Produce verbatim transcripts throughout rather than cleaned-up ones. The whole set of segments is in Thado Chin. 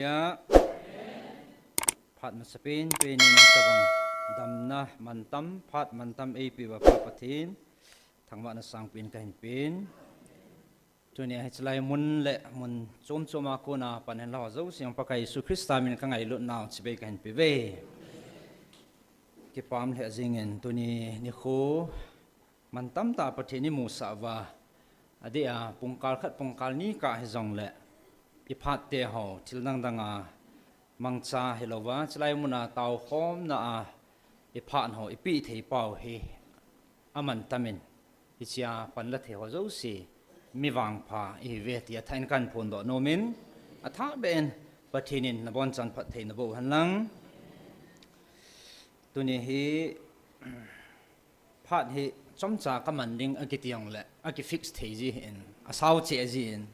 Hallelujah. Phat masapen penin tabang damna mantam, phat mantam eipeuva Pa Pathen thangvahna sangpen kahin pen. Tunia hiche lai mun le mun chom choma kona panhin laho jouse Pakai Jesu Christa min kangailutnau chibai kahin peuve. Kipah lheh jengin tuni nikho mantam tah Pathen imusah uva, adeh a pungkal khat pungkal ni kah hijongle iphat teho thil dang danga mangcha hilouva, chulai muna taokhomna a iphat ho ipeh thei pau hi amantamin, hichea panla thei ho jouse mi vangpha ihiuve tia thain kahin phondoh nomin, athahbeh in Pathen in nabonchan phatthei naboh uhen lang. Tuni hi phat hi chomcha kaman ding akiti jongle akifix thei ji ahin, asao cheh ji ahin.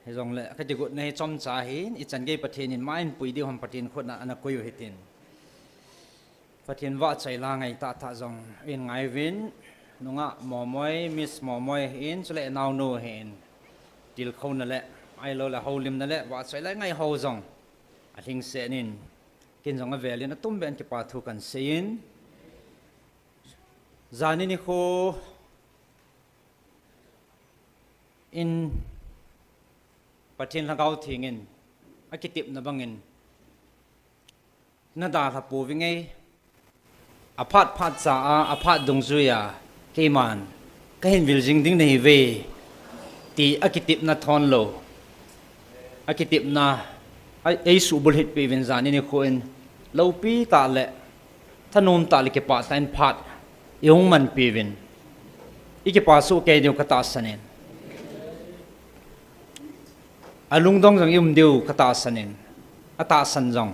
Hijongle kakigotna hi chomcha ahin, ichan gei Pathen in ma eipui diu ham Pathen khutna ana koi u hitin. Pathen vahchoi la ngai tahtah jong in ngaiuvin, nungah Momoi, Miss Momoi ahin, chule naonu ahin, tilkhouna le ahiloule houlimna le vahchoi la ngai ho jong alhingsetnin, ken jong avelin atumbeh in kipa thu kahin seiyin, jani nikho in Pathen Lhagao Thengin akitepna bangin nadalha pouvinge, aphat phatcha a, aphat dungjuia keiman kahin vil jing ding nahiuve ti akitepna thonlou, akitepna a, eisuhbulhit peh uvin jani nikho in loupi tah le thanom tah le kipah tah in phat ihung manpeh uvin, ikipa sohkei diu katahsan in, alungdong jong ium diu katahsan in, atahsan jong,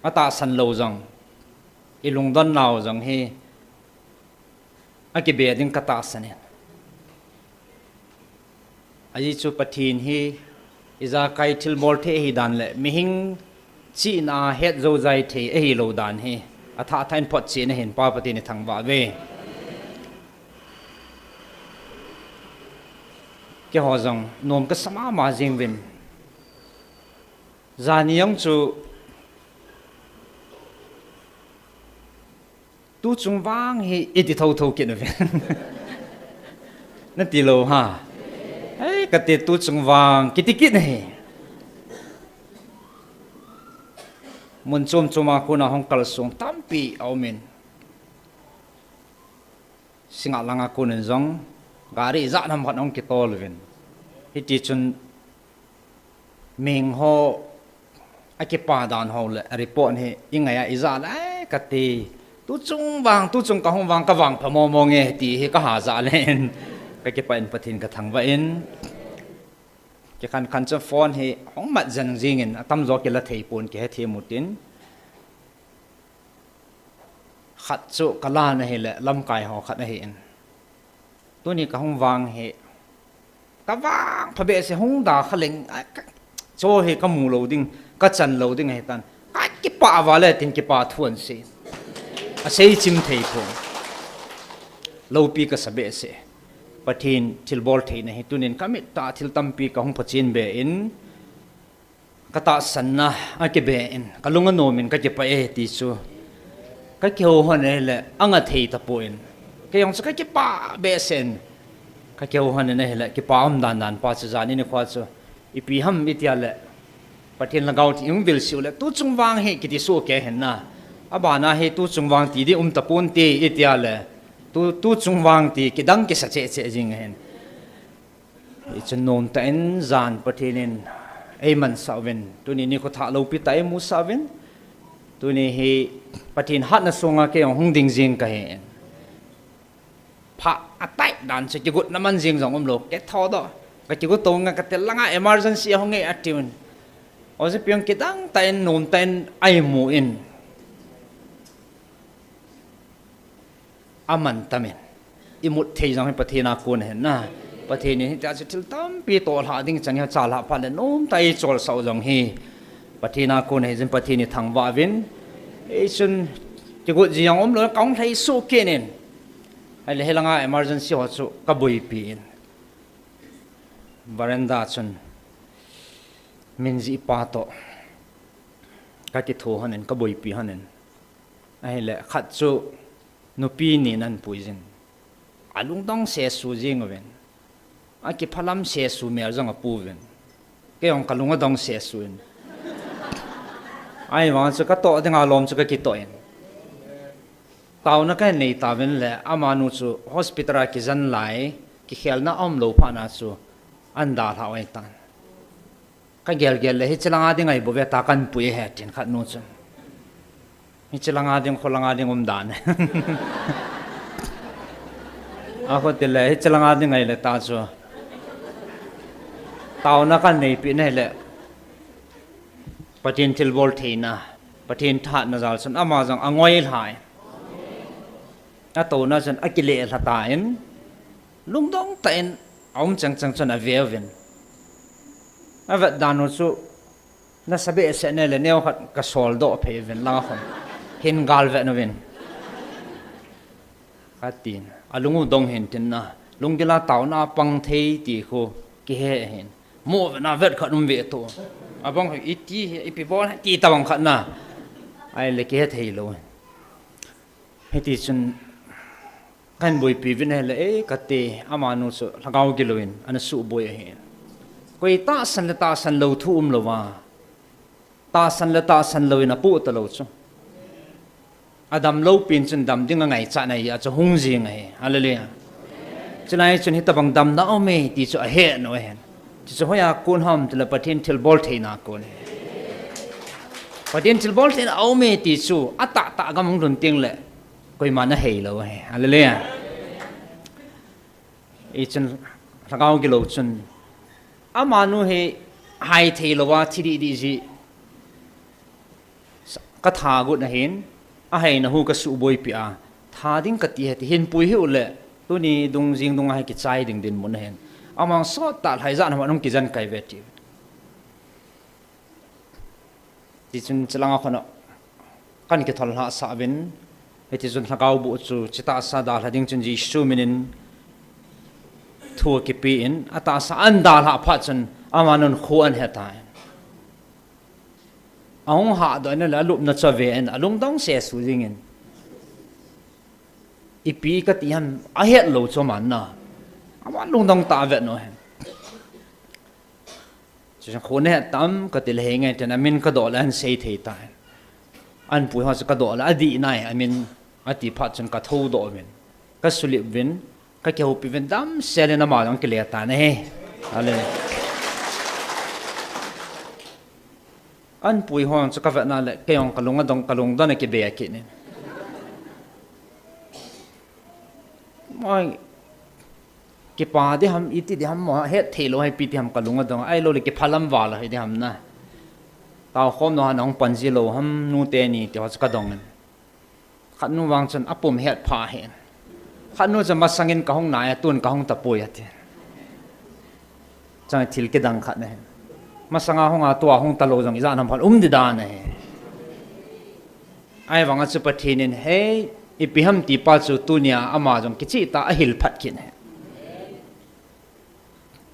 atahsan lou jong, ilungdonnau jong hi akibe ding katahsan in. Ajeh chu Pathen hi ijakai thilbol thei ahidan le mihing chihna a het joujai thei ahilou dan hi athah thah in photchen ahin, Pa Pathen ithangvah uve. Keiho jong nom kasa mama jenguvin, jani jong chu tuchung vang hi iti thotho kit uve. Nati lou ham? Ei, kati tuchung vang kiti kit ahi. Mun chom choma kona hung kalsong tampi aumin, Singngat langa konin jong gari ijat ham khat hung kitol uvin, hitichun mihingho akipa dan ho le report hi ingai a, ijat le kati, tuchung vang, tuchung kahung vang, kavangpha momo nge ti hi kaha jah le in, kakipah in Pathen kathangvah in, kikhan khan chun phone hi hung mat jeng jengin, atamjo kila theipon, kihethem utin. Khat chu kalan ahile lamkaiho khat ahin, tuni kahung vang hi kavangpha behseh, hung da khaleng, cho hi kamu lou ding, kachan lou ding ahitan, kakipah vale tin kipah thu ahin sei, asei chim thei pon, loupi kasa behseh. Pathen thilbol theina hi tunin kamit tah thil tampi kahung phachen be in, katahsanna akibe in, kalung anomin kakipah e ti chu kakihou hon ahile anga thei tapon, keijong chu kakipah behseh in, kakihou hon in ahile kipah umdan dan pa chu jani nikho chu ipi ham itia le Pathen Lhagao Theng ihung vilsih ule tuchung vang hi kiti sohkei ahin na, abana hi tuchung vang ti ding um taponte itia le tu, tuchung vang ti kidang kisa cheh cheh jing ahin. Hichun nomtah in jan Pathen in eimansah uvin, tuni nikho thah loupi tah eimusah uvin, tuni hi Pathen hatna sunga keijong hung ding jeng kahin, pha atai dan chu kigotna man jeng jong umlou, kithodoh, kakigo tonga kati langa emergency ahung e atiuvin, ojepeng kidang tah in nomtah in eimu in, amantamin imut thei jong hi Pathen a kon ahin na, Pathen in hitia chu thil tampi tohlhah ding chan hi chalhah phat le nomtah in eicholsah u jong hi Pathen a kon ahi jin, Pathen ithangvah uvin, eichun kigot ji jong umlou, kahung lhai soh kit in, ahile hilanga emergency ho chu kaboipi in, veranda chun Min jih pa toh ka kitho hon in, ka boipi hon in. Ahile khat chu nupi ni nan pui jin. A lungdong sesu jing uvin. A kiphalam sesu mel jong a pu uvin. Kei jong ka lung adong sesu in. Ahivang chu ka toh dinga lom chu ka kitoh in. Taona ka nei tauvin le, amanu chu hospital a kijen lai, kikhelna aum lou phat na chu an dalha u ahitan. Ka gelgel le, hiche langa ding ahi bou ve ta, kan pui ahi tin khat nu chun. Hiche langa ding, kho langa ding um dan. A kho ti le, hiche langa ding ahi le ta chu. Taona ka neipi na hi le. Pathen thilbol theina, Pathen thahatna jal chun ama jong angoi lhai. Atouna chun akile lha tan, lungdong tah in aum chang chang chun ave uvin. Avet dan u chu, nasa behseh ne le neo khat ka sol doh phei uvin lang a khon. Hin gal vet uvin. Ka tin, alung u dong hin tin na, lunggil a taona pang thei ti khu kihe hin. Mo ve na vet khat um ve to. Abang iti hi, ipi bol ti tabang khat na. Ahile kihe thei lou. Hiti chun kan boipi uvin ahile, eh, kate, amanu chu lhagao gilou in ana suboi ahi. Koi tahsan le tahsan lou thu um lou va. Tahsan le tahsan lou in apoh talou chu. Adam lou pen chun dam ding angaichat na hi a chu hung jing ahi. Hallelujah. Chulai chun hitabang damna aume ti chu ahe nau ahi. Chu chu hoiya kon ham tile Pathen thilbol theina kon ahi. Pathen thilbol theina aume ti chu atahtah gam hung lhun teng le koiman ahei lou ahi. Hallelujah. Hichun lhagao gilou chun amanu hi hai thei louva thi didi ji. Ka tha got na hin, aheina hu ka suboipi a, tha ding kati hiti hin pui hih u le, tuni dung jing dung a hi kichai ding dinmun ahin. Amang sot tah lhai jan ham anung kijen kai ve ti. Tichun chulanga khon a kan kithol lhah sah uvin, hiti chun lhagao boh chu chutah sa dalha ding chun Jesu min in thu akipe in, atahsa an dalhah phat chun amanun kho an he tan. Ahung hahdoh in ale alupna chu ave in, alungdong sesu jing in. Ipi kati ham ahet lou chu aman na. Aman lungdong tah a avet nau ahi. Chuin kho nahet tam kati le henge tin amin kadoh le ahin sei thei tan. An pui ho chu kadoh le adih nai amin ati phat chun kathoudoh uvin. Kasulip uvin, kakihoupi uvin damsel in ama jong kile tan ahi. Hallelujah. An pui ho chu kavet na le, kei jong kalung adong, kalungdon a kibe kit in. Moi, kipa di ham, iti di ham mo, het thei lou ham, ipi ti ham kalung adong, ahilou le kiphalam val ahi di ham na. Tao khom nau han ahung pan ji lou ham, nu teni ti ho chu kadong in. Khat nu vang chun apum het pha ahi. Khat nu chun masang in kahung nai a, tun kahung tapoi ati. Chang thil kidang khat na ahi. Masang a hung a tua hung talou jong ijat ham phat um di dan ahi. Ahivang a chu Pathen in hei, ipi ham ti pa chu tunia ama jong kicheh tah a ahil phat kit ahi.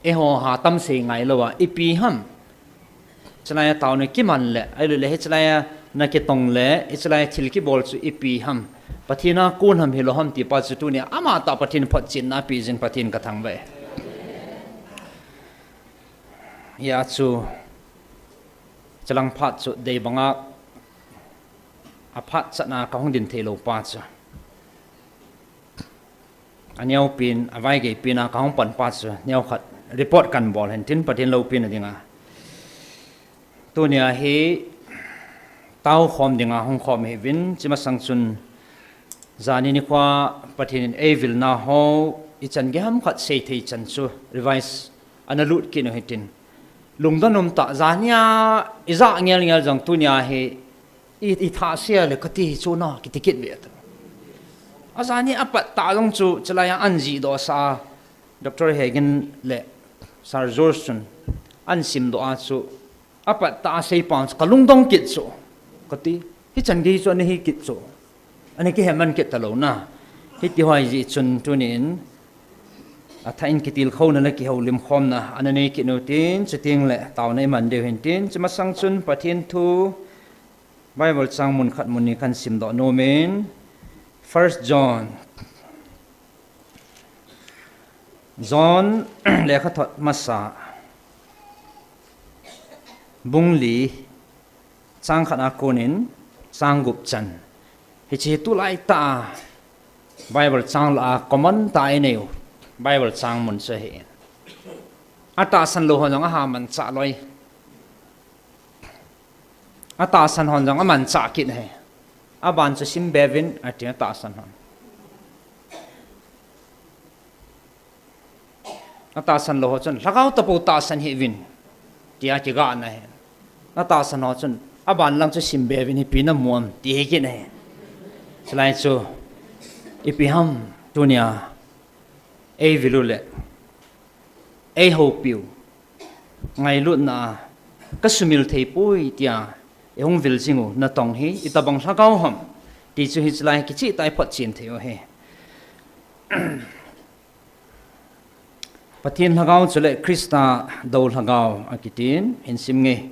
Eiho ha tam sei ngai lou a, ipi ham. Chulai a taona kiman le, ahilou le, hichelai a na kitong le, hichelai a thil kibol chu ipi ham. Pathen a kon ham hilou ham ti pa chu tunia, ama tah Pathen photchenna ape jin Pathen kathangvah e. Hia chu, chulang phat chu dei banga, aphat chan a kahung din thei lou pa chu. Aneopen, avaigeipen a kahung pan pa chu, neokhat report kan bol hen tin Pathen loupina dinga. Tunia hi tao khom dinga hung khom hi uvin, chimasang chun, jani nikho a Pathen in eivilna ho, ichan gei ham khat sei thei chan chu, revise ana lut kit u hitin. Lungdon um tah, jania ija ngel ngel jong tunia hi, I, i thah sia le kati hi chu na, kiti kit ve ta. Ajani apat tah jong chu, chulai a an jihdoh sah a, Doctor Hegin le Sir George chun an simdoh a chu, apat tah a sei pa chu kalungdong kit chu. Kati, hichan gei chu ana hi kit chu. Ana kiheman kit talou na. Hiti ho ahi jeh chun tunin, Athah in kitilkhouna le kihoulimkhomna ana nei kit u hitin, chuteng le taona iman diu hitin, chumasang chun Pathen thu Bible chang mun khat mun ni kahin simdoh nom in, First John, John lekhathot masa, bung li, chang khat a konin chang gup chan. Hiche hi tulai tah a Bible chang lah a common tah a inei u Bible chang mun chu ahi. Atahsan lou hon jong aha manchah loi. Atahsan hon jong amanchah kit ahi. Aban chu simbe uvin ati, atahsan hon. Atahsan lou ho chun, Lhagao tapou tahsan hih uvin, tia kigahna ahi. Atahsan ho chun, aban lang chu simbe uvin, ipi namu am, ti hi kit ahi. Chulai chu, ipi ham, tunia, eivil u le eihoupi u ngailutna a kasumil thei poi, tia ihung vil jing u natong hi itobang lhagao ham, ti chu hiche lai kicheh tah a iphotchen thei u ahi. Pathen lhagao chule Christa dou lhagao akitin, hin sim nge.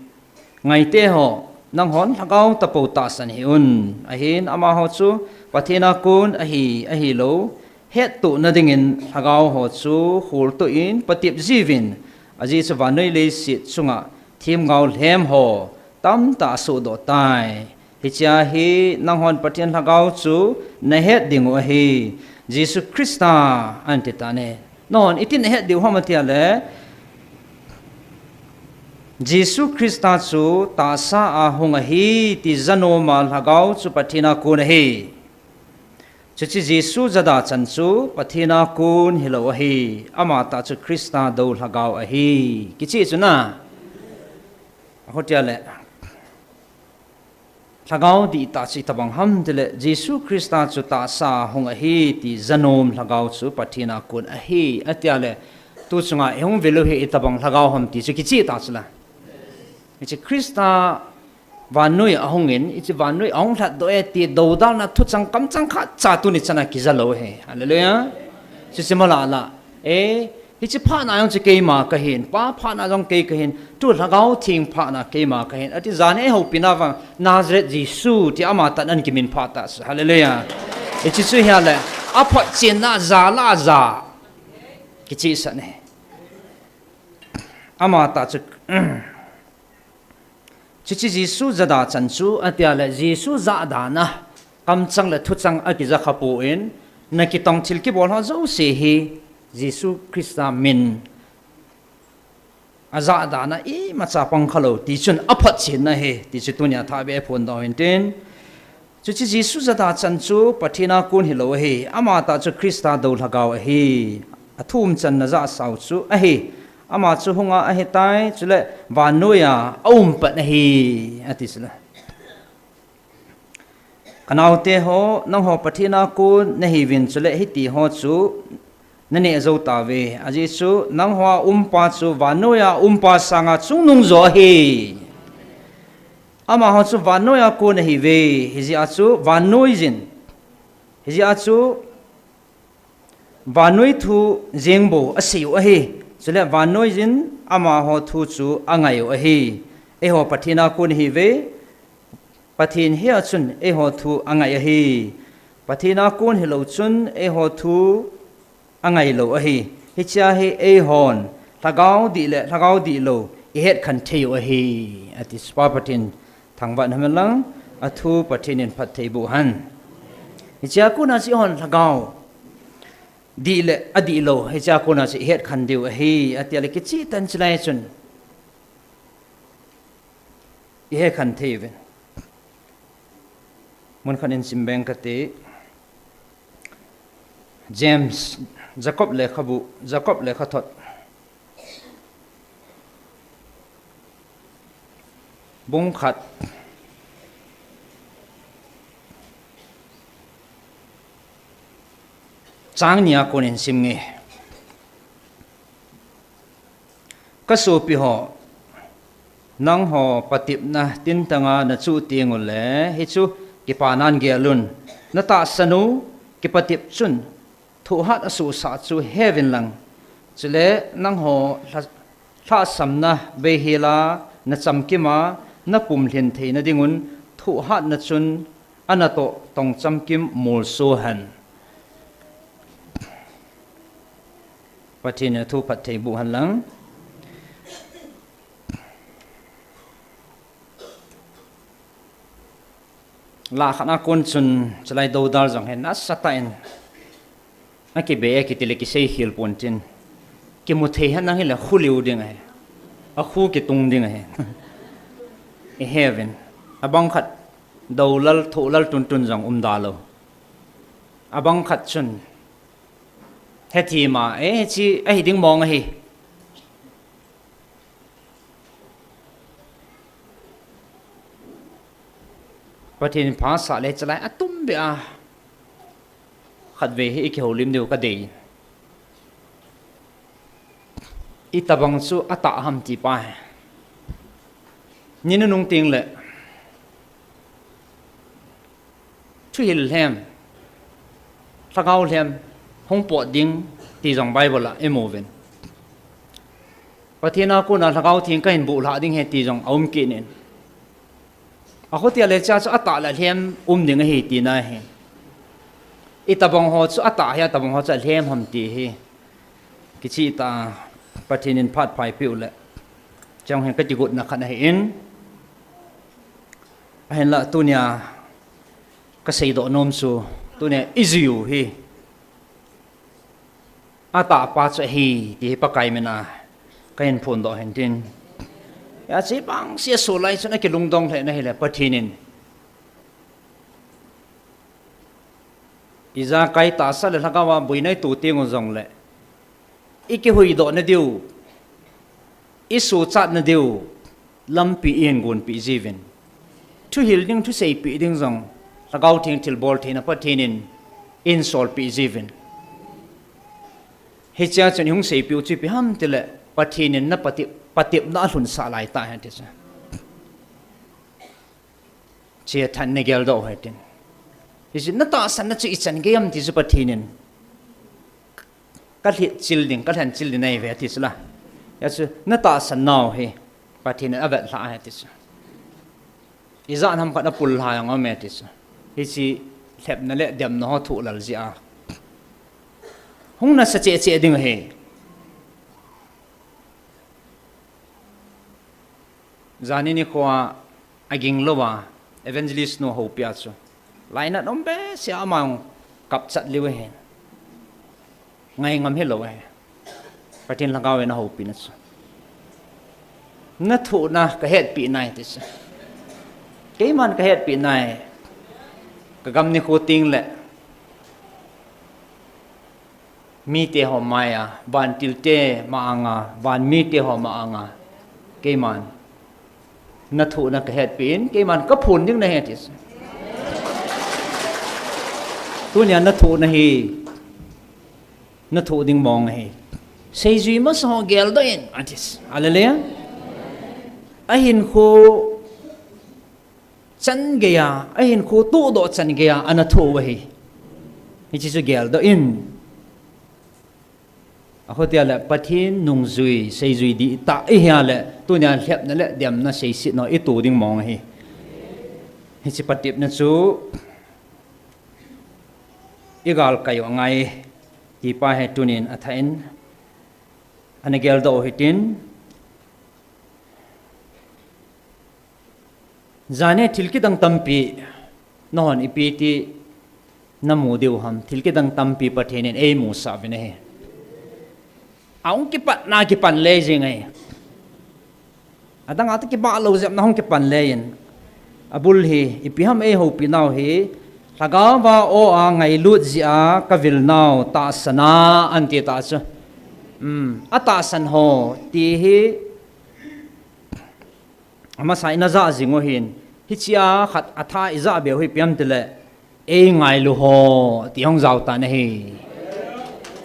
Ngaite ho, nanghon lhagao tapou tahsan hih un. Ahin amaho chu Pathen a kon ahi, ahilou hettohna dingin lhagao ho chu kholtoh in patep jiuvin, ajeh chu vannoi leiset chunga themgao lhem ho tamtah asohdoh tai. Hichea hi nanghon Pathen lhagao chu nahet dingu ahi. Jesu Christa anti tan ahi. Nanghon iti nahet diu ham atia le, Jesu Christa chu tahsa a hung ahi ti janoma lhagao chu Pathen a kon ahi. Chuche Jesu jada chan chu Pathen a kon hilou ahi. Amatah chu Christa dou lhagao ahi. Kicheh chu na. Ahutia le, lhagao dihtah chu itobang ham tile, Jesu Christa chu tahsa a hung ahi ti janom lhagao chu Pathen a kon ahi, atia le, tu chunga ihung vil u hi itobang lhagao ham ti chu kicheh tah chu la. Hiche Christa vannoi a ahungin, hiche vannoi ahung lhatdoh e ti doudalna thuchang kamchang khatcha tuni chana kija lou ahi. Hallelujah. Chuche mala la, e, hiche phatna jong chu keima kahin, Pa phatna jong kei kahin, tu Lhagao Theng phatna keima kahin, ati, jan hi eihoupina vang Nazareth Jesu ti amatah in ana kiminphah tah chu. Hallelujah. Hiche chu hia le, aphotchenna jal a ja kichehsah ahi. Amatah chu Chuche Jesu jada chan chu, atia le Jesu jahdan a kamchang le thuchang akija khapon, nakitong thil kibol ho jouse hi Jesu Christa min a jahdan a imacha pang khalou, tichun aphotchenna ahi, ti chu tunia thahbeh a phondoh u hintin. Chuche Jesu jada chan chu Pathen a kon hilou ahi, amatah chu Christa dou lhagao ahi, athumchanna jahsau chu ahi, ama chu hunga ahitai, chule vannoiya aum pan ahi, ati chule. Kanaote ho, nangho Pathen a kon nahiuvin chule hiti ho chu naneh jou tauve. Ajeh chu nangho a umpa chu vannoiya umpa sanga chungnung jo ahi. Amaho chu vannoiya kon ahiuve. Hijeh a chu vannoiyin, hijeh a chu vannoi thu jengbou asei u ahi. Chule vannoiyin amaho thu chu angai u ahi. Eiho Pathen a kon ahiuve. Pathen hia chun eiho thu angai ahi. Pathen a kon hilou chun eiho thu angai lou ahi. Hichea hi eihon lhagao dih le lhagao dihlou ihet khen thei u ahi, ati. Pa Pathen thangvah hen lang, athu Pathen in phatthei boh hen. Hichea kona chu eihon lhagao dih le adihlou, hichea kona chu ihet khen diu ahi, ati le kicheh tan chulai chun ihet khen thei uvin. Mun khat in sim beng kate. James, Jacob lekhabu, Jacob lekhathot. Bung khat. Chang ni a kon in sim nge. Kasopi ho, nangho patepna tintanga nachuh teng uleh, hichu kipanan gel un. Natahsan u kipatep chun, thohhat asohsah chu heuvin lang, Chule nangho lha-, lhahsamna beihela nachamkima napumlhin theina dingun thohhatna chun anatoh tongchamkim molso hen. Pathen in athu phatthei boh hen lang. Lah khat a kon chun chulai dodal jong hi nasatah in akibe e kitile kisei khel pon tin. Kimu thei hen lang hile khu liu ding ahi. Akhu kitung ding ahi. Ihe uvin. Abang khat dolal, tholal tuntun jong um da lou. Abang khat chun, hethi ma, eh, chi, ahi ding mong ahi. Pathen in phasah le chalai atum beh a. Khatvei hi i kihoulim diu kadei. Itobang chu atah ham ti pa hi. Ni nunung teng le. Thuhil lhem, lhagao lhem, hung pot ding ti jong Bible a i mu uvin. Pathen a kona lhagao theng kahin buh lhah ding ahi ti jong aum kit in. Akhutia le cha chu atah le alhem um ding ahi tina ahi. Itobang ho chu atah hi, atobang ho chu alhem ham ti hi. Kicheh tah a Pathen in phat phai peh u le. Chang hin kakigotna khat ahi in. Ahinlah tunia kasei doh nom chu, tunia i jui u hi. Atah pa chu ahi, ti hi Pakai mina kahin phondoh hin tin. Hiche bang sia sulai chun akilungdong lheh na hile Pathen in. Ijakai tahsa le lhagao a boina i to teng u jong le. I kihuhdoh na diu. I suhchat na diu. Lampi i hin gonpeh jiuvin. Thuhil ding, thuseipeh ding jong. Lhagao theng thilbol theina Pathen in i hin solpeh jiuvin. Hichea chun i hung seipeh u chu ipi ham tile Pathen in na patep, patepna alhunsah lai tah hen ti chu. Chia than na geldoh u hitin. Hichu na tahsan na chu ichan gei ham ti chu Pathen in. Ka lhit chil ding, ka lhen chil ding nai ve ti chu la. Hichu na tahsan nau hi Pathen in avet lha ahi ti chu. Ijat ham khat apul lha jong aume ti chu. Hichu lhepna le demna ho thoh lal jeh a. Hung nasa cheh cheh ding ahi. Jani nikho a aging lou a, evangelist nu houpi a chu. Lainat um behseh a ama jong kapchat liu ahi. Ngai ngam hilou ahi. Pathen lhagao in ahoupi na chu. Na thohna ka hetpi nai ti chu. Keiman ka hetpi nai. Ka gam nikho teng le. Mite ho mai a, vantil te ma anga, van mite ho ma anga, keiman. Na thohna ka hetpi in, keiman ka phon ding nahi ati. Tunia na thohna hi, na thoh ding mong ahi. Seijui masa ho geldoh in, ati. Hallelujah. Ahinkho chan geiya, ahinkho tohdoh chan geiya, ana thoh u ahi. Hiche chu geldoh in. Akhutia le Pathen nungjui, seijui dihtah ihi a le, tunia lhepna le demna seisetna i to ding mong ahi. Hiche patepna chu, i galkai u angai, ti pa hi tunin athah in, ana geldoh u hitin, Jani thil kidang tampi, nahon ipi ti namu diu ham, thil kidang tampi Pathen in eimusah uvin ahi. Ahung kipatna kipan le jing ahi. Adang a toh kibah lou jepna hung kipan le in. Abul hi, ipi ham eihoupi nau hi, lhagao va o a ngailut jeh a kavil nau tahsan a, anti tah chu. Um, atahsan ho, ti hi, Amasa in ajah jing u hin, hichea khat atha ijah beu hi ipi ham tile, eingailu ho, ti hung jao tan ahi.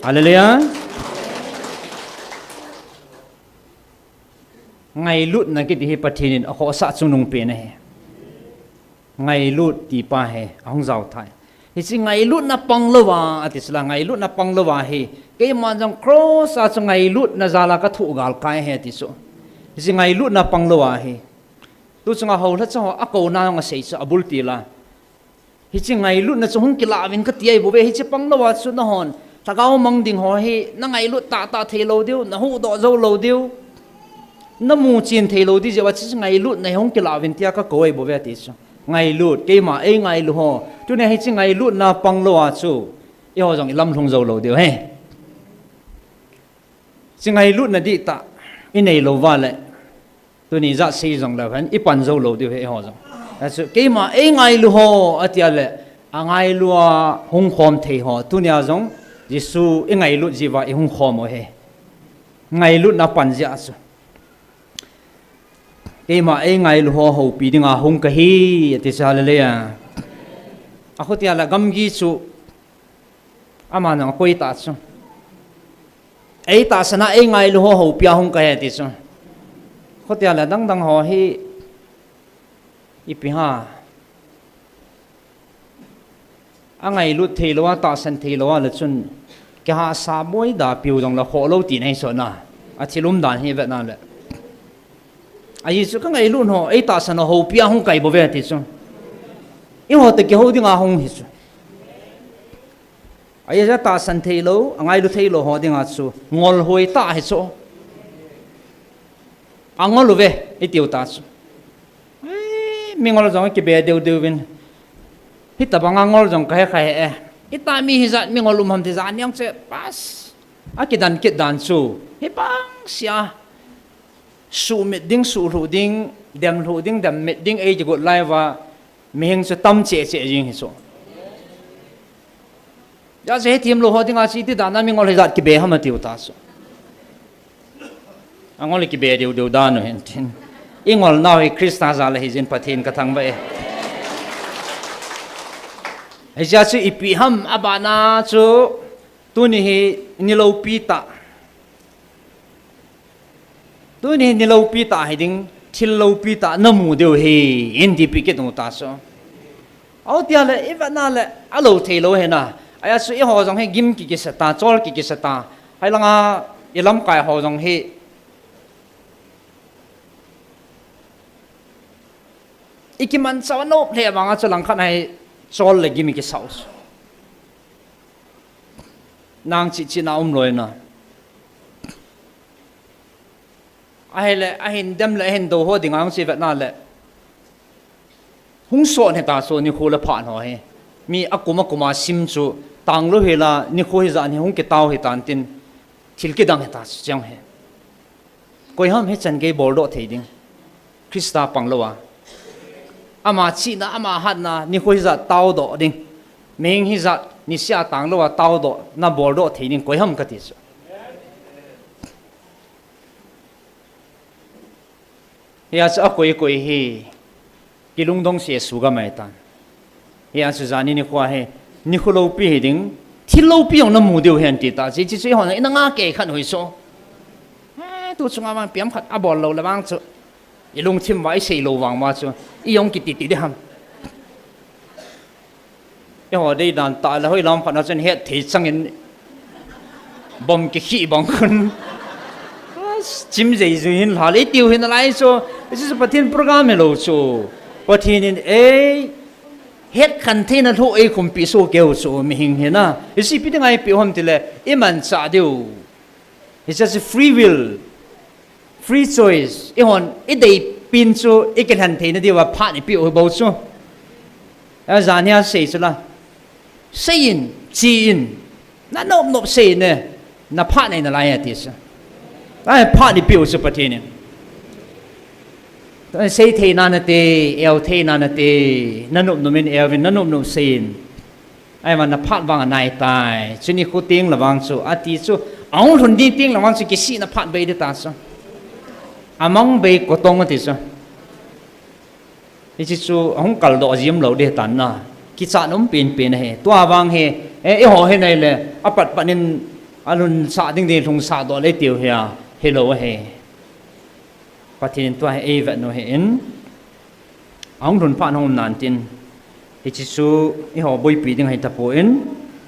Hallelujah. Ngailutna kiti hi Pathen in akhohsah chungnung pen ahi. Ngailut ti pa hi, ahung jao thei. Hiche ngailutna panglouva, ati sila, ngailutna panglouva hi. Keima jong cross a chu ngailutna jala kathoh galkai ahi ati chu. Hiche ngailutna panglouva hi. Tu chunga houlhacha ho akouna jong asei chu abul tila. Hiche ngailutna chu hung kilah uvin kati ahi bouve, hiche panglouva chu nahon lhagao mang ding ho hi, nangailut tahtah theilou diu, nahuhdoh joulou diu, namuchen theilou diu jeh uva hiche ngailutna hi hung kilah uvin tia kakou ahi bouve ati chu. Ngailut, keima eingailu ho. Tunia hiche ngailutna panglouva chu, eiho jong ilamlhung joulou diu ahi. Hiche ngailutna dihtah inei louva le, tuni jat sei jongleu hen ipan joulou diu ahi eiho jong. Achu keima eingailu ho atia le, angailua hung khom thei ho. Tunia jong Jesu ingailut jeh uva ihung khom u ahi. Ngailutna pan jeh a chu. Keima eingailu ho houpi dinga hung kahi, ati chu, hallelujah. Akhutia le gamgi chu, aman jong akoi ta chu. Eitahsan a eingailu ho houpia hung kahi ati chu. Khutia le dangdang ho hi, ipi ham. Angailut theilou a, tahsan theilou a le chun, kihahsa boida piu jongle khohlou tina ahi chu na. Athil umdan hi vetna le. Ajeh chu kangailut ho eitahsan u houpia hung kahi bouve ati chu. Eiho toh kihou dinga hung hi chu. Ajeh chu atahsan theilou, angailu theilou ho dinga chu ngol hoitah ahi chu. Angol uve, itiu ta chu. Ei, mingol jong akibe deudeuvin. Hitobanga ngol jong kahe kahe e. Itah mi hijat mingol um ham ti, jan jong chu pas. Akidan kit dan chu. Hibang sia. Suhmit ding, suhlhuh ding, demlhuh ding, demmit ding, eiti got lai uva. Mihing chu tam cheh cheh jing hi chu. Ajeh chu hethem lou ho dinga chu iti dan a mingol hijat kibe ham atiu ta chu. Angol kibe deudeu dan u hen tin. Ingolnau hi Christa jal ahi jeh in Pathen kathangvah e. Hijeh a chu ipi ham abana chu tuni hi niloupi tah. Tuni hi niloupi tah hiding, thil loupi tah namu diu ahi, in tipeh kit u ta chu. Ahitia le, ivetna le, alou theilou ahi na. Ajeh chu eiho jong hi gim kikisa ta, chol kikisa ta. Hilanga, ilamkai ho jong hi. Ikimanchah nop lheh vanga chu langkhat a hi chol le gim ikisau. Nang chihchihna umlou na. Ahile, ahin dem le, ahin dou ho dinga hung chu ivetna le. Hung sot hita chu nikho le phat ho hi. Mi akum akuma sim chu tanglou hila, nikho hijat hi hung kitao hitan tin thil kidang hita chu chang hi. Koiham hichan gei boldoh thei ding. Christa panglouva. Ama chihna, ama hatna, nikho hijat taodoh ding. Mihing hijat, nisea tanglouva taodoh, na boldoh thei ding, koiham kati chu. Hia chu akoi koi hi, kilungdong se suga mai tan. Hia chu jani nikho hi, nikho loupi hiding, thil loupi jong namu diu ahi ti ta, hiche chu eihon ina ngah kei khat hoi chu. Eh, tu chunga vang piam khat abol lou le vang chu. Ilungthim uva isei lou vang uva chu, ijong kiti ti ding ham. Eiho deidan tah le hoilam khat na chun hetthei changin bomb kikhih bang khun. Chim jeijui hin lha le itiu hi nalai chu. Hiche chu Pathen program hilou chu. Pathen in ei hetkhen theina lhoh eikhumpi soh keu chu mihing hina. Hiche ipi dinga eipeh u ham tile imanchah diu. Hiche chu free will, free choice. Eihon idei pen chu ikilhen theina diuva phat ipeh u bou chu. Ajan hia sei chu la. Seiyin, chen. Nanop nop seiyin e. Naphat nei nalai ati chu. Ai, phat ipeh u chu Pathen in. Sei theina nate, eu theina nate. Nanop nop in euvin, nanop nop seiyin. Ahivang naphat vang anaitai. Chu nikho teng le vang chu ati chu. Ahung lhun ding teng le vang chu kisihna phat bei ding ta chu. Amang bei kotong ati chu. Hiche chu ahung kaldoh jim lou ding tan na. Kichat um penpen ahi. Tua vang hi, eh, eiho hi nai le, apat pat in alhunsah ding ding lhunsah doh le tiu hia, hilou ahi. Pathen in tua hi eivet u ahin. Ahung lhun phat hung um nan tin. Hiche chu eiho boipi ding ahi tapon,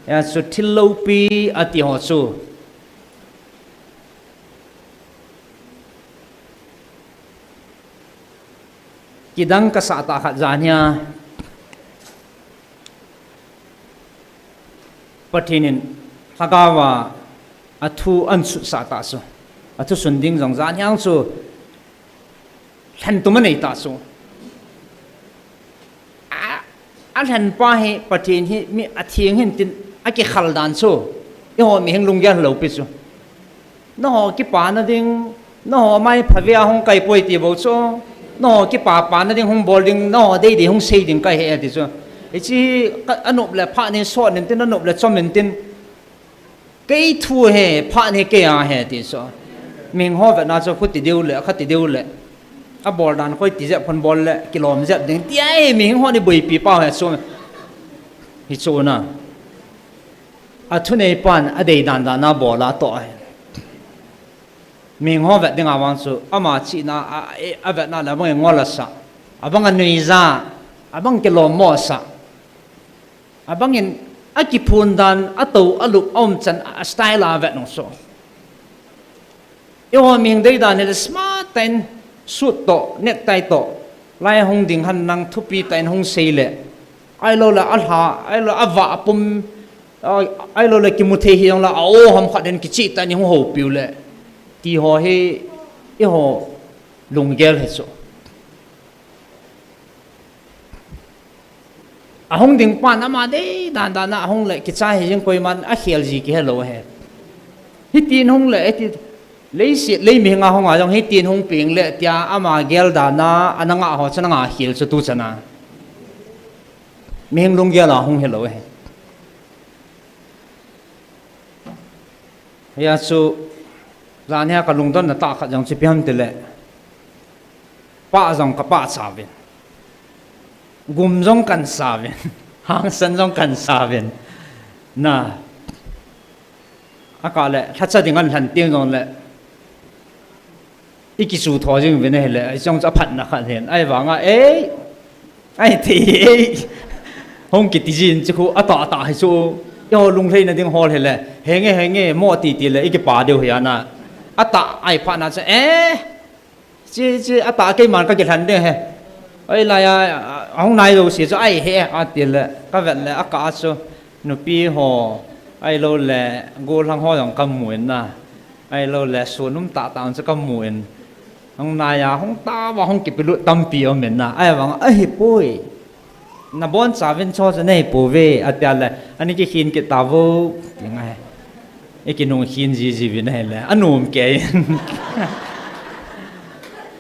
hia chu thil loupi ati ho chu kidang kasah tah khat jan hia Pathen in lhagao a athu ahin sutsah tah chu, athu sun ding jong jan hia chu lhentum anei tah chu. A, alhenpa hi Pathen hi mi atheng hin tin akikhal dan chu, eiho mihem lunggel loupi chu. Nangho kipana ding, nangho mai phavei a hung kai poi ti bou chu. Nangho kipapana ding hung bol ding, nangho deidei hung sei ding kahi e ti chu. Hiche hi ka, anop le phat in sot in tin, anop le chom in tin. Kei thu ahi, phat hi kei a ahi ti chu. Mihem ho vetna chu khuti diu le, khati diu le. Abol dan koi ti jep khun bol le, kilom jep ding. Tia hi mihem hon eiboipi pau ahi chu. Hichu na. Athuneipan adei dan dan a bol a toh ahi. Mihem ho vet ding a vang chu, ama chihna a, a, avetna le abang ngol asah. Abang anuija, abang kilom mo asah. Abang in akiphun dan, atou, alup, aumchan, a style a vet nung so. Eiho mihem dei dan hile smart tah in suit toh, necktie toh, lai hung ding hen lang thupi tah in hung sei le. Ahilou le alha, ahilou le avah apum, a, ahilou le kimu thei hijongle a-o ham khat in kichih tah in hung houpiu le. Ti ho hi, eiho lunggel hi chu. Ahung ding pan ama dei dan dan a ahung le kichai hi jing koiman akhel ji kihe lou ahi. Hitin hung le, hiti, leiset, lei mihem a hung a jong hitin hung peng le tia ama gel dan a, ana ngah ho chu ana ngah khel chu tu chan a. Mihem lunggel a hung hilou ahi. Hia chu, jan hia kalungdonna tah khat jong chu ipi ham tile, pah jong kapah chauvin, gum jong kahin sauvin, hangsan jong kahin sauvin. Na, akah le, lhacha ding ahin lhen teng jongle, ikichu tho jing uvin ahile, hiche jong chu aphatna khat ahin. Ahivanga, ei, ahi thei, ei, hung kiti jin chu khu, atah atah hi chu, eiho lunglhaina ding hol hile, henge, henge, mo ti ti le, ikipa diu hi ana. Atah ahi phatna chu, eh, chi, chi, atah keiman kakilhen ding ahi. Oi, lai a, ahung nai jouse chu, ahi he, ati le, kavet le, akah a chu, nupi ho, ahilou le, gollhang ho jong kamu in na. Ahilou le, sun um tah tah chu kamu in. Hung nai a, hung tao a, hung kipelut tampi um in na. Ahivang, ahipoi. Nabonchauvin cho chu nahipouve, atia le, ani kikhen kit tauvo, ti ngai. Ikinung khen ji ji uvin ahile, anom kei in.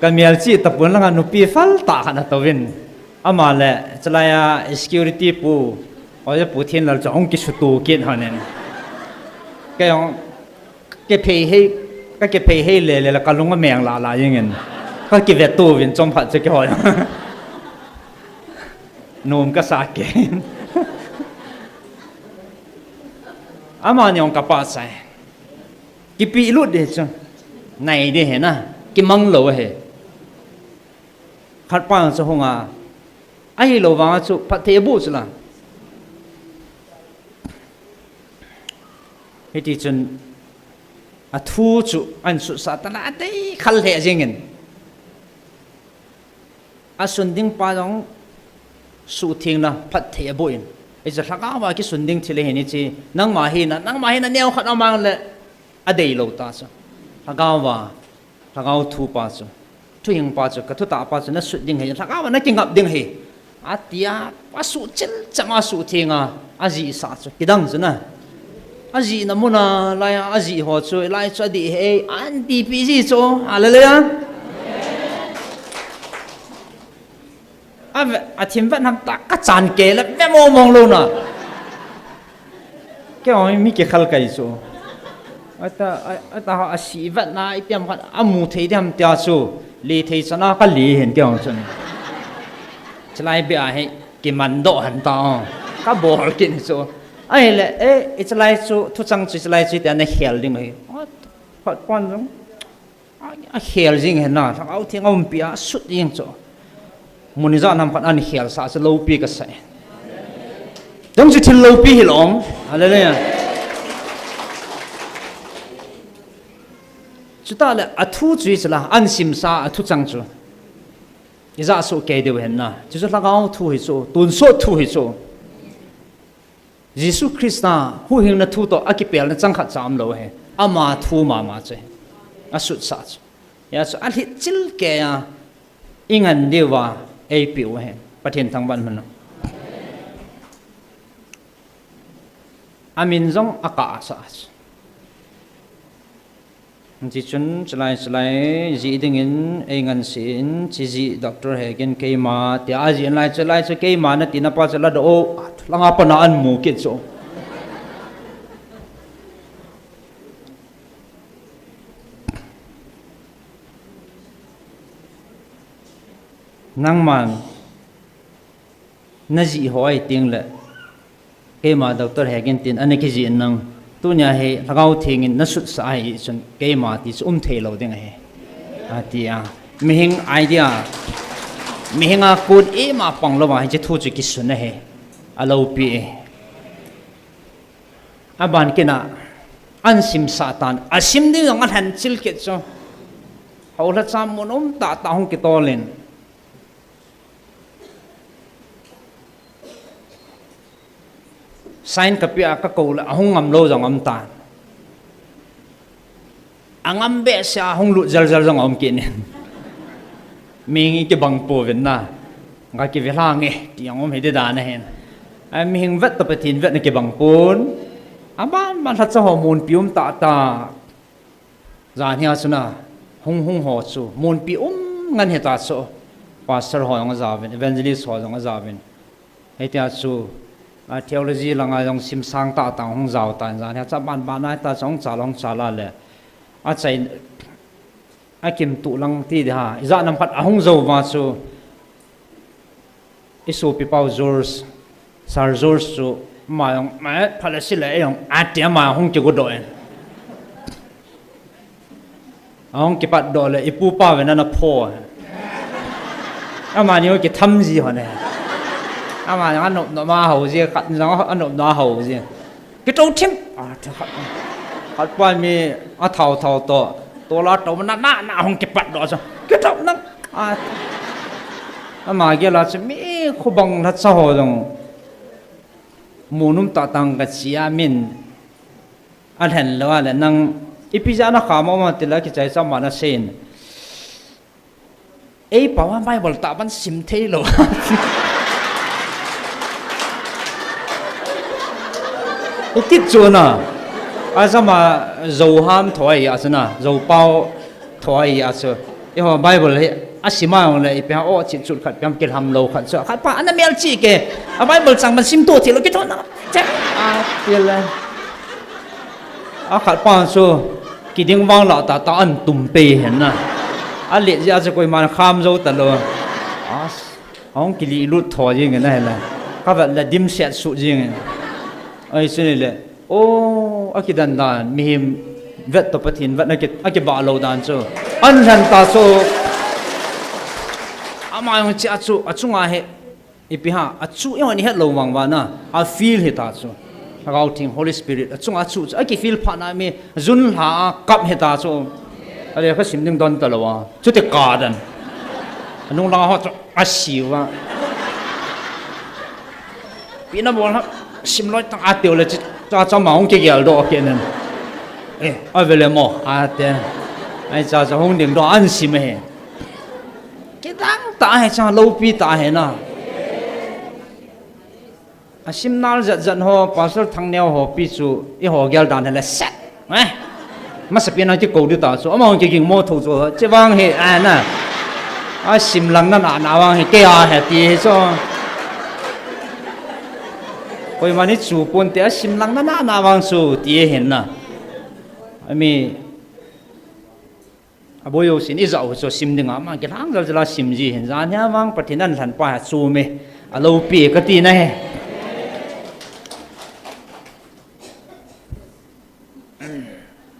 Kamelchih tapon langa nupi phal tah khat atouvin. Ama le, chulai a security pu, oja pu Thenlal chu ahung kisuto kit hon in. Kei jong, kakiphei hei, kakiphei hei le le la kalung ameng la la jeng in. Kakiveto uvin chomkhat chu kihoi. Nom kasa kei. Amani jong kapah chai. Kipelut ding chu. Nai ding ahi na. Kimang lou ahi. Khatpa chu hung a. Ahilou vang chu phatthei aboh chu la. Hiti chun athu chu ahin sutsah tan la, adei khal lheh jeng in. Asun ding pa jong suhthengna phatthei aboh in. Hichu lhagao a kisun ding thil ahi in hiche, nangma hina, nangma hina neo khat aum le, adeilou ta chu. Lhagao a, lhagao thu pa chu. Thuhing pa chu, kathutah pa chu, nasut ding ahi, lhagao a nakingap ding ahi. Atia, asuh chil chang a asuhtheng a, ajihsah chu, kidang chu na. Ajihna mun a, lai a, ajih ho chu, lai chu adih ahi, ahin tipeh ji chu, hallelujah. Ave, athim vet ham ta, kachan kei le, ve mong mong lou na. Kei jong mi kikhel kahi chu. Ata, a, ata ho asih vetna, itiham khat, amu thei diham tia chu. Lethei chana kale hin kei jong chun. Chulai beh a hi, kimandoh hen ta o. Kabol kit chu. Ahile, eh, ichalai chu, thuchang chu, ichalai chu, tia nakhel ding ahi. Phat, phat pon jong. A, akhel jing hen na, Lhagao Theng aumpi a, asut jing chu. Mun ijat ham khat ahin khelsah chu loupi kasah e. Dong chu thil loupi hilou. Hallelujah. Chutah le athu chu hichu la, ahin simsa athu chang chu. Ija soh kei diu hen na. Chuchu lhagao thu hichu, tonsot thu hichu. Jesu Christa huhhingna thu toh akipelna chang khat cha umlou ahi. Ama thu mama chu ahi. Asutsah chu. Hijeh chun alhit chil kei a, ingan diuva eipeh u ahi. Pathen thangvah in umhen. Amin jong akah asah chu. Hichun, chulai, chulai, jih dingin, eingansei in, chujih Doctor Hegin keima, tia ajih in lai, chulai, chu keima nati napa chu ladoh o, langa pat na ahin mu kit chu. Nangman, najih ho ahi teng le, keima Doctor Hegin tin, ana kijih in nang. Tunia hi Lhagao Theng in nasutsah ahi chun, keima ti chu umthei lou ding ahi. Ati a. Mihing idea. Mihing a kon ima pang louva, hiche thu chu kisun ahi. Aloupi e. Aban kit na, ahin simsah tan. Asim ding jong alhen chil kit chu. Houlhacha mun umtah tah hung kitol in. Sign kapeh a kakou le ahung ngam lou jong aum tan. Angam behseh a hung lut jel jel jong aum kit in. Mihing i kibang pouvin na. Nga kive lha nge, ti jong um hi ding dan ahin. Ai mihing vet toh Pathen vetna kibang pon. Aban ban lhacha ho munpi umtah tah. Jan hia chu na, hung hung ho chu, munpi um ngen hita chu, pastor ho jong ajaovin, evangelist ho jong ajaovin. Hitia chu, a theology langa jong simsang tah tah hung jao tan, jan hia chu aban ban a hita chu hung chal, hung chal a le. Achai, akimtuh lang ti ding ham, ijat nam khat ahung jou uva chu, i sopi pau George, Sir George chu, ama jong, "Mai, phat le se le," jong, ati ama hung kigodoh in. Ahung kipatdoh le, i pu pa ven ana pho. Amani jong kitham ji hon e. Ama jong anop nop a hou ji, khat jong anop nop a hou ji. Kitou thim. A, khat, khat pa mi a thao thao toh. Tola tou na na na hung kipatdoh chu. Kitou na. A, ama gel a chu mi khobang lhacha ho jong. Mun umtah tah kachi a min. Alhen lou a le nang. Ipi jeh a nakham a um a ti le kichai cha ma nasei in. Ei pau a Bible tah ban sim thei lou. I kit chu na. Asama Zo ham thoi a chu na. Zo pau thoi a chu. Eiho Bible hi asim a jong le ipi ham o chit chut khat piam kilham lou khat chu. Khat pa ana mel chi ke. A Bible chang ban sim to thei lou kit chu na. Che. A ti le. A khat pa chu kiding vang lah tah tah an tum pei hen na. A let jeh a chu koiman kham jou talou. A, ahung kilih lut tho jing in ahi la. Ka vet le dimset suh jing in. Ahi chu ni le. O, akidan dan, mihem vet toh Pathen vet na ki, akibah lou dan chu. An lhen ta chu. Ama jong chi a chu, achunga hi. Ipi ham, achu, eiho ni het lou vang vang na, a feel hita chu. Lhagao Theng Holy Spirit, achunga chu, chu, aki feel phat na mi, jun lha a kap hita chu. Ale ka sim ding don talou a. Chuti ka dan. Anung lang ho chu, asiu a. Ipi nabol ham, sim loi tang atiu le chu, cha cha ma hung kigel doh kit in. Eh, ave le mo, ati. Ahi cha cha hung ding doh an sim e. Kidang tah ahi cha, loupi tah ahi na. Asim nal jat jat ho, Pastor Thangneo ho pi chu, eiho gel dan hile set. Eh? Masapen a kikou ding ta chu, amaho kiging mo tho chu, che vang hi, a na. Asim lang na na na vang hi, kei a he ti hi chu. Koiman hi chu pon te, asim lang na na na vang chu, ti hi na. Ami, Aboi jousen ijah u chu sim dinga, ama kilhang jal jal a sim ji hin. Jan hia vang Pathen in alhen pa hi achom e, aloupi e kati na hi.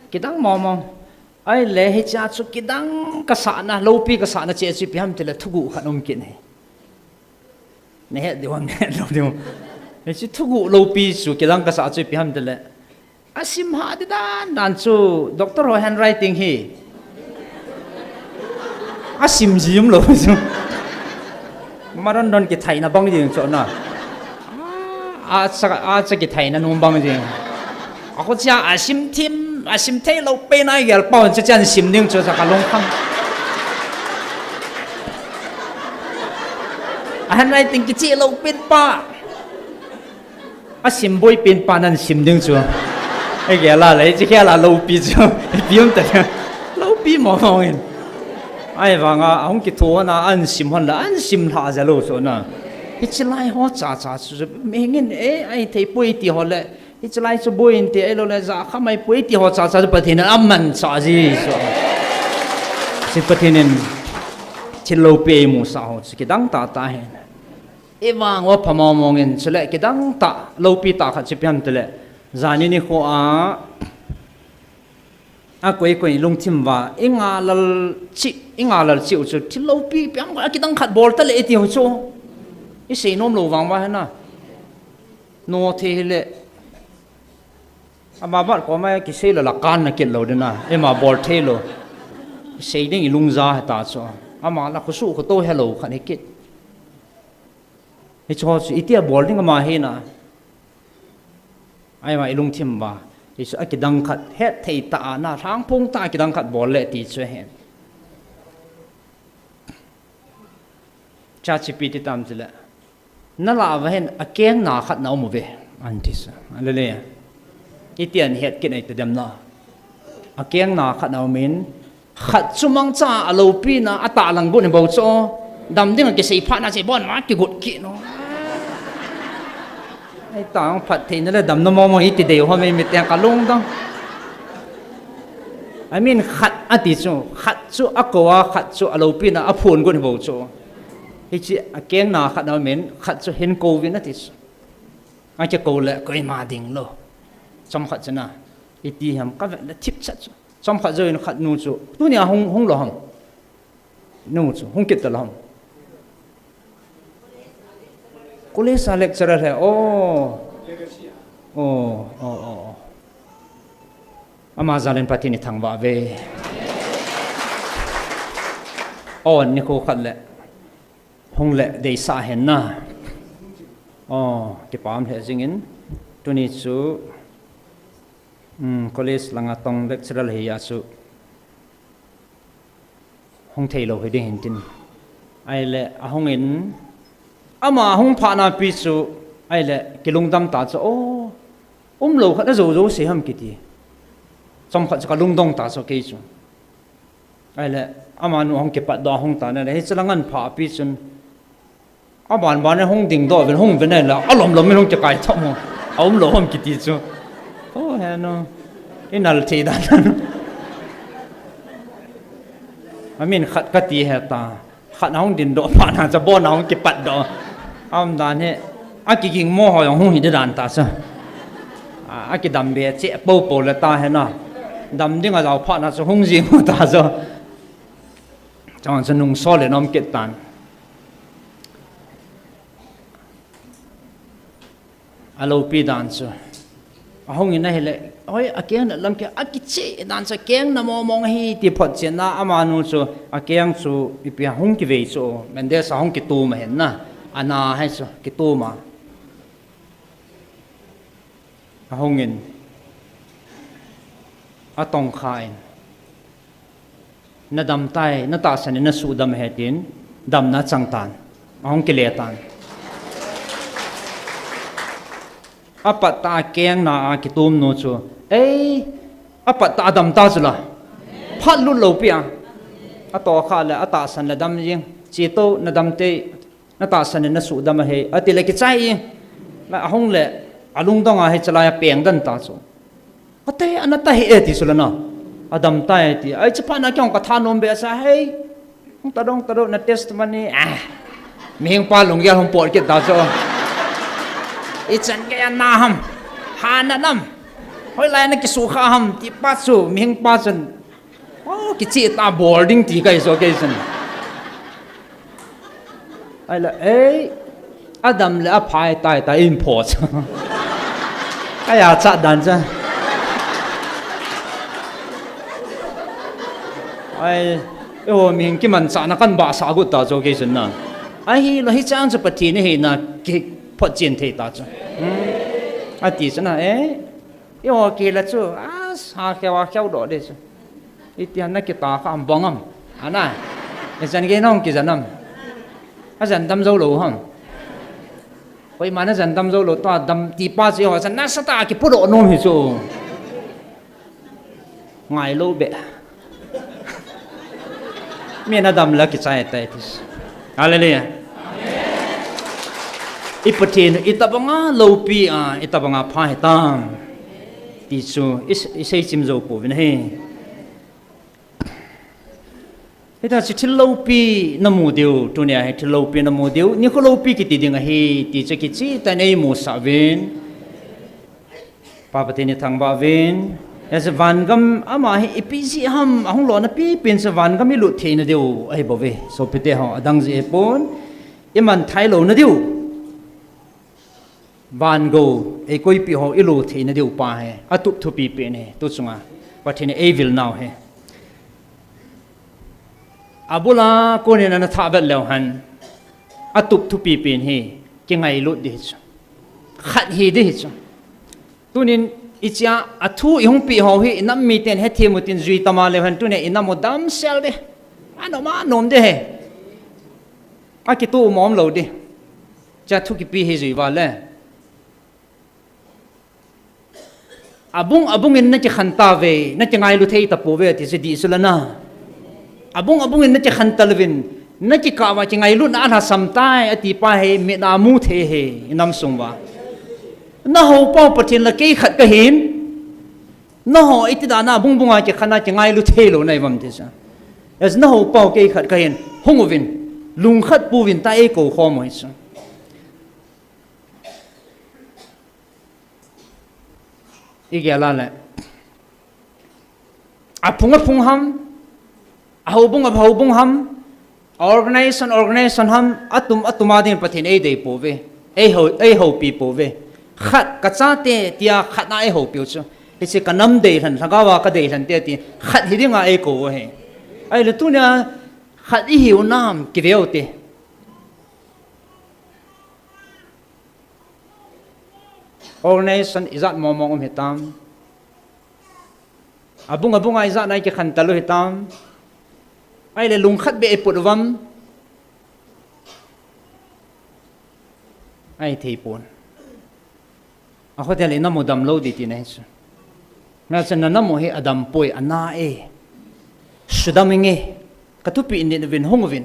Kidang mong mong. Ahile hiche a chu kidang kasah na, loupi kasah na chu ipi ham tile thuguh khat um kit e. Nahet diu ham, nahet lou diu ham. Hiche thuguh loupi chu kidang kasah chu ipi ham tile, asim hah di dan dan chu, doctor ho handwriting hi asim jim lou chu. Maron don kithaina bang ding chu na. A, acha, acha kithaina nom bang ding. Akhochia asim thim, asim thei lou pen a igel pa hon chu chan sim ding chu sa kalung kham. A handwriting kichih lou pen pa. Asim boi pen pa nan sim ding chu. Igel a le, hiche khel a loupi chu. Ipi um ta. Loupi mong mong in. Ahivanga, ahung kitho na, ahin sim hon la, ahin sim lha ja lou chu na. Hiche lai ho cha cha chu, mihing in, eh, ahithei poi ti ho le. Hiche lai chu boi inte, ahilou le, ja kha mai poi ti ho cha cha chu Pathen in amanchah ji chu. Hiche Pathen in thil loupi eimusah ho chu kidang tah tah ahi. Ivang uva pha mong mong in, chule kidang tah, loupi tah khat chu ipi ham tile, jani nikho a, akoi koi lungthim uva, inga lal cheh, inga lal cheh u chu, thil loupi piang khat, akidang khat bol ta le iti u chu. Isei nom lou vang uva hi na. No thei hile. Ama bat koma kisei lou la kan na kit lou ding na. Ima bol thei lou. Sei ding ilung ja hita chu. Ama la khosuh khoto helou khat hi kit. Hiche ho chu itia bol ding ama hi na. Ahivang ilungthim uva. Hichu akidang khat het thei tah a na, lhangphong tah a kidang khat bol le ti chu ahi. Cha chipi ti tam chule. Na lah uva hin akeng na khat na um uve. Ahin ti chu. Hallelujah. Iti ahin het kit ahi ta dem na. Akeng na khat na um in, khat chu mangcha a loupi na, atahlang got hi bou chu. Dam ding a kisei phat na chu ibon ma kigot kit no. Ahi ta, phatthei na le damna mong mong iti dei ho me mi teng kalung dong. I mean, khat ati chu, khat chu akou a, khat chu aloupi na, aphon got hi bou chu. Hiche akeng na khat na um in, khat chu hin kou vin ati chu. Akikou le, koima ding lou. Chomkhat chu na, iti ham ka vet le thip chat chu. Chomkhat jou in khat nu chu, tunia hung, hung lou ham. Nu chu, hung kit ta lou ham. College a lecturer hi, oh. Oh, oh, oh, oh. Ama jal in Pathen in thangvah uve. Oh, nikho khat le. Hung le deisah hen na. Oh, kipah lheh jing in. Tuni chu, um, college langa tong lecturer hi a chu. Hung thei lou hi ding hin tin. Ahile, ahung in, ama hung phat na pi chu, ahile, kilungdam ta chu, oh, um lou khat na jou jou se ham kiti. Chomkhat chu kalungdong ta chu kei chu. Ahile, amanu ahung kipat doh ahung ta na le, hiche lang an pha pi chun, Aban ban in hung ding doh uvin hung uvin ahile, alom lom in hung kikai thom u. Aum lou ham kiti chu. Ko he no. Inal thei dan dan. Amin khat kati he ta. Khat ahung ding doh phat na chu abon ahung kipat doh. Aum dan hi. Akiging mo ho jong hung hi di dan ta chu. A, akidam be cheh popo le ta he na. Dam ding ajao phat na chu hung jing u ta chu. Chang chu nungsol in aum kit tan. Aloupi dan chu. Ahung in ahile, hoi, akeng na lam kia, akicheh dan chu, akeng na mong mong ahi ti phot chen na, amanu chu, akeng chu, ipi hung kivei chu, Mendes a hung kitum ahin na, ana hai chu, kitum a. Ahung in, atongkha in, na dam tai, na tahsan in na sudam ahi tin, damna achang tan, ahung kile tan. Apat ta akeng na a kitum nu chu, ei, apat ta adam ta chu la, phat lut lou pi a, atoh kha le, atahsan le dam jing, che to, na dam tei, Na tahsan in na sudam ahi, ati le kichai in. Na ahung le, alungdong a hi chalai a peng dan ta chu. Ate, ana ta hi e ti chu la na. Adam ta e ti. Ai, chaphat na kei hung ka thanom be sa hei. Hung ta dong, ta dong, na testimony. Ah. Mihing pa lunggel hung pot kit ta chu. Ichan gei ana ham. Hana nam. Hoilai na kisukha ham. Ti pa chu. Mihing pa chun. Oh, kicheh ta bol ding ti kai so kei chun. Ai la, ei, Adam le aphai tai tai in pho cha. Kaya cha dan cha. Ai, e ho min kiman cha na kan ba sa gu ta cho ke sun na. Ai hi lo hi chang cha Pathen hi na ki phot chin thei ta cha. Hmm. Ati cha na, eh. Eiho kila chu, a, sa kheu a kheu doh de chu. Iti han na kita kha am bong am. Ana. E jan ge nong kijan am. A jan dam jou lou ham. Koima na jan dam jou lou, tua dam ti pa chu eiho jan na sa ta kipu doh nom hi chu. Ngai lou be. Mi na dam la kichai tai tis. Hallelujah. I Pathen, i tabanga loupi a, i tabanga pha hitam. Ti chu, i, i sei chim jou pouvin ahi. Hita chu thil loupi na mu diu, tunia hi thil loupi na mu diu, nikho loupi kiti ding ahi, ti chu kicheh tah in ei musah uvin. Pa Pathen i thangvah uvin. Hiche vangam ama hi ipi jeh ham, ahung lona pipen chu vangam i lut theina diu ahi bouve. Sopite ho, adang jeh hi pon, i man thai louna diu. Van gou, ei koipi ho i lo theina diu pa hi, atup thupi pen hi, tu chunga Pathen in ei vil nau hi. Abul a konin ana thah vet leu hen, atup thupi pen hi, kingailut ding hi chu. Khat hi ding hi chu. Tunin, i chia, athu i hung pi ho hi, i nam miten hethem u tin jui tama leu hen, tunin i nam u damsel ding. Anom, anom ding hi. Akitoh mong lou ding. Chia thu kipe hi jui vale. Abung, abung in na kikhen tauve, na kingailu thei tapouve, ati chu dih chu la na. Abung, abung in na kikhen talouvin, na kikah uva kingailutna alhasam tai, ati pa hi mit a mu thei hi, i nam sung uva. Na hou pau Pathen la kei khat kahin, na ho iti dan a abung bung a kikhen a kingailu thei lou na i vam ti chu. Yes, na hou pau kei khat kahin, hung uvin, lungkhat pu uvin tia ei kou khom u hi chu. I gel a le. Aphung aphung ham, ahoubung ahoubung ham, a organization organization ham, atum atum a din Pathen ei dei pouve, ei hou, ei houpi pouve. Khat ka chate tia khat na ei houpi u chu. Hiche ka nam deilhen, lhagao a ka deilhen te ti, khat hi dinga ei kou u ahi. Ahile tunia khat i hiu nam kive u te. Organization ijat mong mong um hitam. Abung abung a ijat na i kikhen talou hitam. Ahile lungkhat beh i put uvam. Ahi thei pon. Akhotel i nam u dam lou ding tina hi chu. Na chan na nam u hi adam poi, ana e. Sudam inge. Ka thupi in din uvin hung uvin.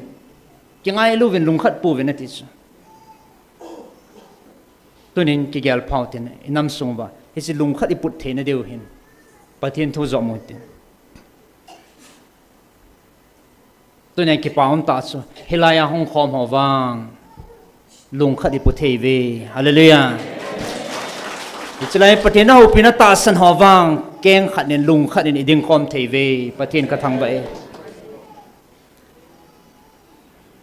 Kingailu uvin lungkhat pu uvin ati chu. Tunin kigel phau tin, i nam sung uva, hiche lungkhat i put theina diu hin, Pathen thu jom u tin. Tunin kipa um tah chu, hilai a hung khom ho vang, lungkhat i pu thei uve. Hallelujah. Hiche lai Pathen a houpina tahsan ho vang, keng khat in, lungkhat in i ding khom thei uve. Pathen ka thangvah e.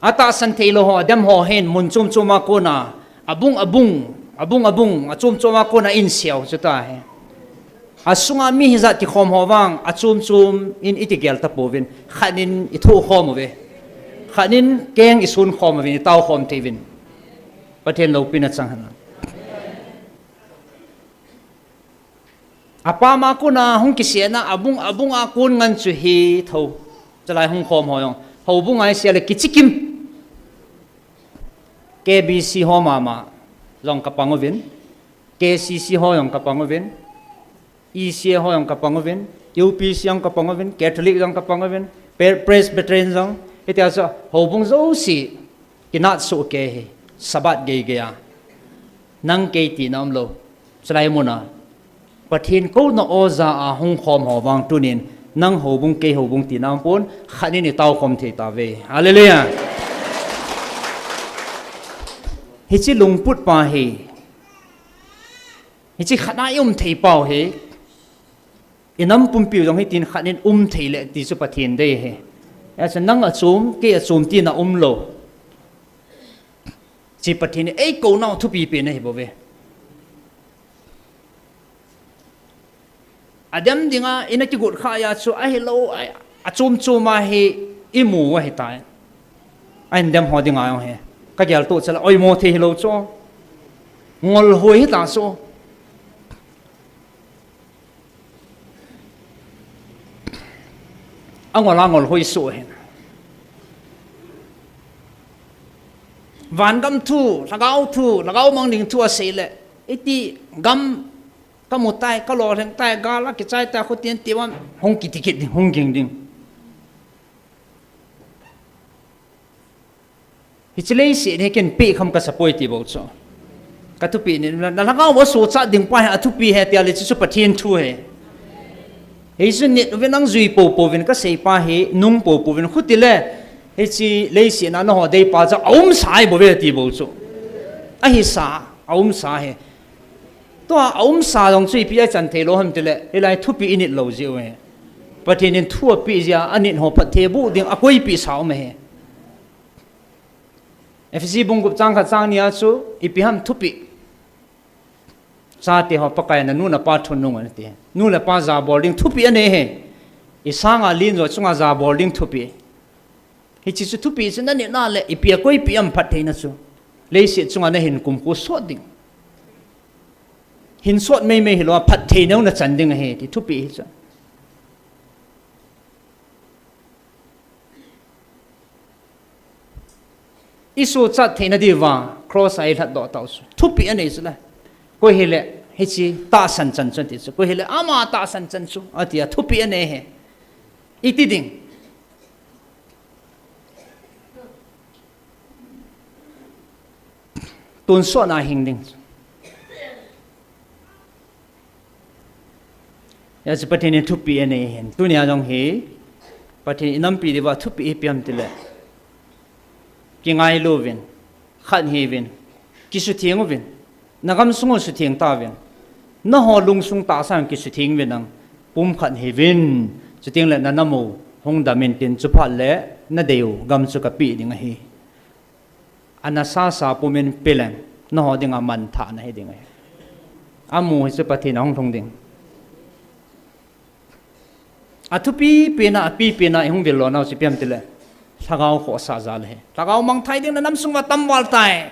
Atahsan thei lou ho, adem ho hin, mun chom chom a kona, abung, abung, abung, abung, achom chom a kona in siau chu ta hi. Asunga mi hijat kikhom ho vang, achom chom in i kigel tapouvin, khat in i thoh khom uve. Khat in keng i sun khom uvin, i tao khom thei uvin. Pathen loupina chang hen. Apam a kona hung kisena, abung, abung a kon ngan chu hi tho. Chulai hung khom ho jong. Houbung a i sia le kichikim. K B C ho mama jong ka pang uvin. K C C ho jong ka pang uvin. E C A ho jong ka pang uvin. U P C jong ka pang uvin. Catholic jong ka pang uvin. Pre-, Presbyterian jong. Hitia chu houbung jouse. Kinat soh kei hi, Sabbath gei gei a. Nang kei tina um lou. Chulai mun a. Pathen kouna oja a hung khom ho vang tunin, nang houbung kei houbung tina um pon, khat in i tao khom thei tauve. Hallelujah. Hiche lungput pa hi. Hiche khat na i um thei pau hi. I nam pumpiu jong hitin khat in um thei le ti chu Pathen dei hi. Achu nang achom, kei achom tina um lou. Hiche Pathen in eikounau thupi pen ahi bouve. Adem dinga ina kigot khah a chu ahilou, a, achom chom a hi imu u ahitai. Ahin dem ho dinga jong hi kagel toh chula oimo thei hilou chu. Ngol hoi hita chu. Angol angol hoi su hin. Vangam thu, lhagao thu, lhagao mang ding thu asei le, iti gam kamu tai, kalolhing tai, gal akichai tai, khutien tiwan hung kiti kit ding, hung ging ding. Hiche leiset hi ken peh kham kasa poi ti bou chu. Ka thupi ni, na, na lhagao a suhchat ding pa hi athupi ahi tia le chu, chu Pathen thu ahi. Hichu nit uvin nang jui popo uvin kasei pa hi, nung popo uvin khutile, hiche leiset na naho dei pa chu aumsa ahi bouve ti bou chu. Ahisa, aumsa ahi. Tua aumsa jong chu ipi a ichan thei lou ham tile, hilai thupi init lou jeh u ahi. Pathen in thu apeh jeh a, anit ho phatthei boh ding akoipeh sa um ahi. Ephesi bung gup chang khat chang ni a chu, ipi ham thupi. Chate ho Pakai nanu napa thunung un ati. Nu le pa jabol ding thupi anei ahi. Isanga len jo chunga jabol ding thupi. Hiche chu thupi chu nanit na le, ipi akoipeh ham phattheina chu. Leiset chunga nahin kumkho sot ding. Hin sot meimei hilou a phattheina u nachan ding ahi, ti thupi hi chu. Isuhchat theina diuva, cross a ilhat doh tau chu. Thupi anei chu la. Koi hile, hiche tahsan chan chu ati chu. Koi hile, ama tahsan chan chu, ati a thupi anei ahi. Iti ding. Tonsot na hing ding. Hijeh a chu Pathen in thupi anei ahin. Tunia jong hi, Pathen in inampi diuva thupi ipi ham tile. Kingailu uvin, khat hiuvin, kisutheng uvin, nagam sung u sutheng tauvin. Naho lungsung tahsa in kisutheng uvin lang, pumkhat hiuvin, chuteng le nanam u hung dam in tin chuphat le nadei u gam chu kapeh ding ahi. Ana sasa pumin peleng, naho dinga manthahna hiding ahi. Amu hi chu Pathen ahung lhung ding. Athupi pena, api pena, ihung vil lona u chu ipi ham tile. Lhagao khohsah jal ahi. Lhagao mangthai ding nanam sung uva tam val tai.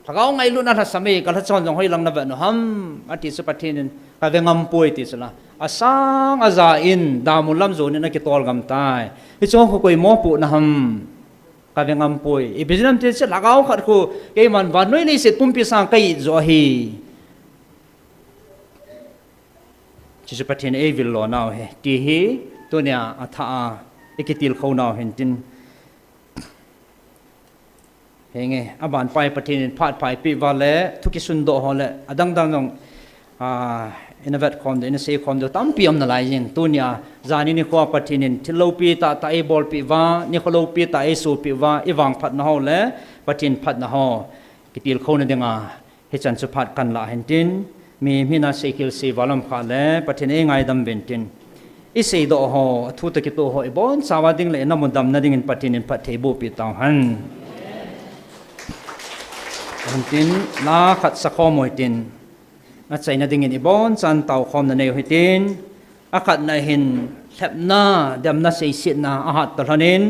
Lhagao ngailutna lhasam e, kalhachon jong hoilang navet u ham, ati chu Pathen in kave ngam poi ti chu la. Asang aja in, damun lam jon in akitol gam tai. Hichu khu koi mopohna ham. Kave ngam poi. Ipi jeh ham tile chu lhagao khat khu, keiman vannoi leiset pumpi sang ka-it joh ahi. Chuchu Pathen in eivil lona u ahi. Ti hi, tunia athah a, ikitilkhou nau hin tin. Henge, aban pai Pathen in phat pha eipeh uva le, thu kisundoh ho le, adang dang jong, Ah, ina vetkhom diu, ina seikhom diu tampi aum nalai jing. Tunia, jani nikho Pathen in thil loupi tah tah eibolpeh uva, nikho loupi tah eisopeh uva, ivangphatna ho le, Pathen phatna ho kitilkhouna dinga, hichan chu phat kanlah hintin, mi hina seikhel sei val um kha le, Pathen in eingaidam uvin tin. Iseidoh ho, athu toh kitoh ho, ibonchauva ding le, inam u damna dingin Pathen in phatthei bohpeh tauhen. Hintin, la khat sakhom u hitin. Achaina dingin iboncha'n taokhomna neiu hitin, akhatna hin lhepna, demna, seisetna ahat toh lhonin,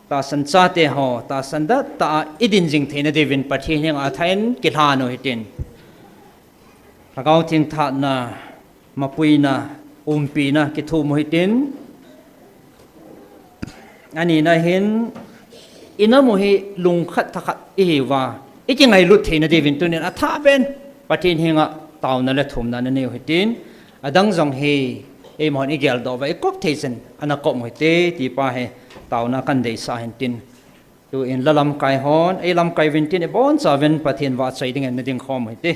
tahsan chate ho, tahsan dettah a idin jing theina diuvin Pathen henga athah in kilhan u hitin. Lhagao Theng thahatna, mapuina, umpina, kithum u hitin, Anina hin, inam u hi lungkhat thakhat ihiuva, ikingailut theina diuvin tunin athahbeh in Pathen henga taona le thumna naneiu hitin, adang jong hi eimahon igeldoh uva ikop thei chan ana kop u hite, ti pa hi taona kahin deisah hintin. Tuin la lamkai hon, ei lamkai uvin tin, ibonchauvin Pathen vahchoi dingin nadingkhom u hite.